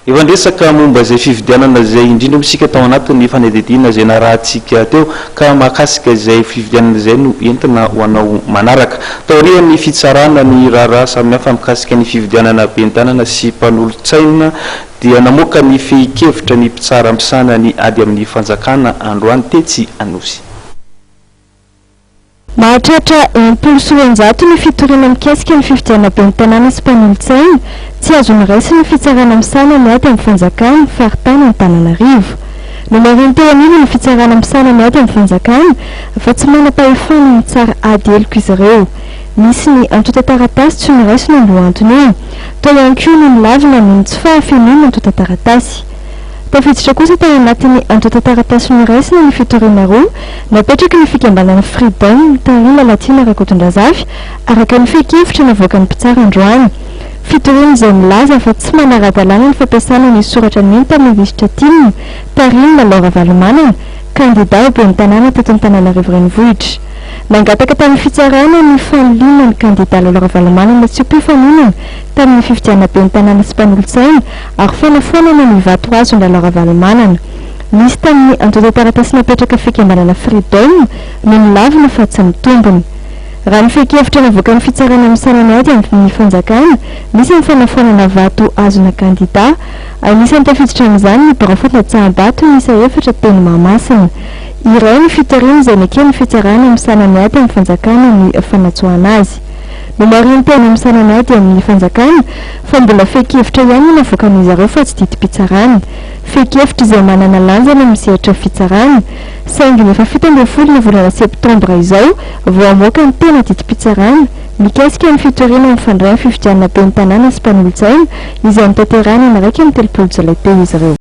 Efa niresaka momba izay fifidianana izay indrindra moa isika tao anatin'ny fanadihadiana izay narahantsika teo ka mahakasika izay fifidianana izay no entina ho anao manaraka. Taorian'ny fitsarana ny raharaha samihafa mikasika ny fifidianana ben'ny tanana sy mpanolotsaina dia namoaka ny fehin-kevitra ny mpitsara misahana ny ady amin'ny fanjakana androany tetsy Anosy. Mahatratra 260 ny fitoriana mikasika ny fifidianana ben'ny tanàna sy mpanolotsaina tsy azo noraisin'ny fitsarana misahana ny ady amin'ny fanjakana, faritany Antananarivo. Nomarihiny teo anivon'ny fitsarana misahana ny ady amin'ny fanjakana fa tsy manam-pahefana mitsara ady heloka izy ireo. Nisy ny antontan-taratasy tsy noraisina amin'io antony io. Tao ihany koa ny nolavina noho ny tsy fahafenoana antontan-taratasy. Tafiditra kosa tao anatin'ny antontan-taratasy noraisina ny fitoriana roa napetraky ny fikambanana Freedom tarihin'i Lalatiana Rakotondrazafy, araka ny fehin-kevitra navoakan'ny mpitsara androany. Fitoriana izay milaza fa tsy manara-dalàna ny fampiasana ny soratra nentamin'ny lisitra tim tarihin'i Lalao Ravalomanana, kandidà ho ben'ny tanàna teto Antananarivo Renivohitra. Nangataka tamin'ny fitsarana ny faniliana ny kandidà Lalao Ravalomanana tsy ho mpifaninana tamin'ny fifidianana ben'ny tanàna sy mpanolotsaina ary fanafoanana ny vato azon'i Lalao Ravalomanana. Nisy tamin'ny antontan-taratasy napetraka fikambanana Freedom no nolavina fa tsy mitombina. Raha ny fehin-kevitra navoakan'ny fitsarana misahana ny ady amin'ny fanjakana, nisy ny fanafoanana vato azona kandidà. Anisan'ny tafiditra amin'izany ny birao fandatsaham-bato miisa efatra teny Mahamasina. Iray ny fitoriana izay neken'ny fitsarana misahana ny ady amin'ny fanjakana ny fanatsoahana azy. Nomarihin'ny tena misahana ny ady amin'ny fanjakana fa mbola fehin-kevitra ihany no navoakan'izy ireo fa tsy didim-pitsarana. Fehin-kevitra izay manana lanjany amin'ny sehatra fitsarana. Saingy ny efa 17 ny volana septambra izao vao hamoaka ny tena didim-pitsarana mikasika ny fitoriana mifandray amin'ny fifidianana ben'ny tanàna sy mpanolotsaina izay notanterahina ny 31 jolay teo izy ireo.